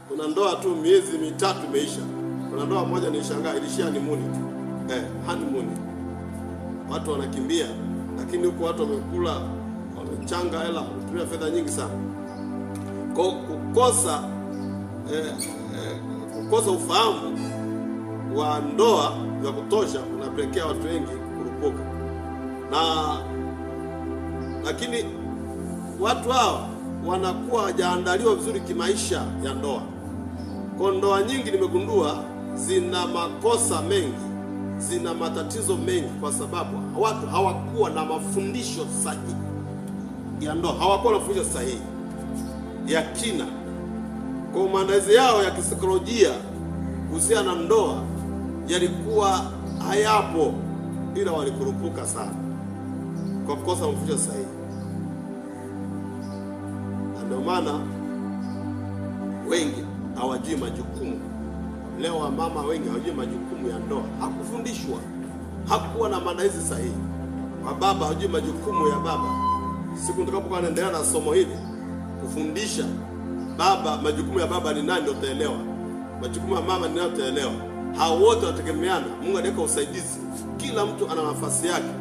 Kuna ndoa tu miezi 3 imeisha. Kuna ndoa moja nilishangaa ilishia honeymoon tu. Honeymoon. Watu wanakimbia, lakini huko watu wamekula, wamechanga hela, wametumia fedha nyingi sana. Kwa kukosa ufahamu wa ndoa ya kutosha unapelekea watu wengi kukurupuka. Na lakini watu hao wanakuwa hawajaandaliwa vizuri kimaisha ya ndoa. Kwa ndoa nyingi nimegundua zina makosa mengi, zina matatizo mengi, kwa sababu watu hawakuwa na mafundisho sahihi ya ndoa, hawakuwa na mafundisho sahihi ya kina. Kwa maandalizi yao ya kisaikolojia kuhusiana na ndoa yalikuwa hayapo, ila walikurupuka sana kwa kukosa mafundisho sahihi. Na ndio maana wengi hawajui majukumu. Leo wamama wengi hawajui majukumu ya ndoa, hakufundishwa, hakuwa na maandalizi sahihi. Baba hawajui majukumu ya baba. Siku nitakapokuwa naendelea na somo hili kufundisha baba majukumu ya baba ni nani, ndio utaelewa. Majukumu ya mama ni nani, utaelewa. Hao wote wanategemeana. Mungu anaweka usaidizi, kila mtu ana nafasi yake.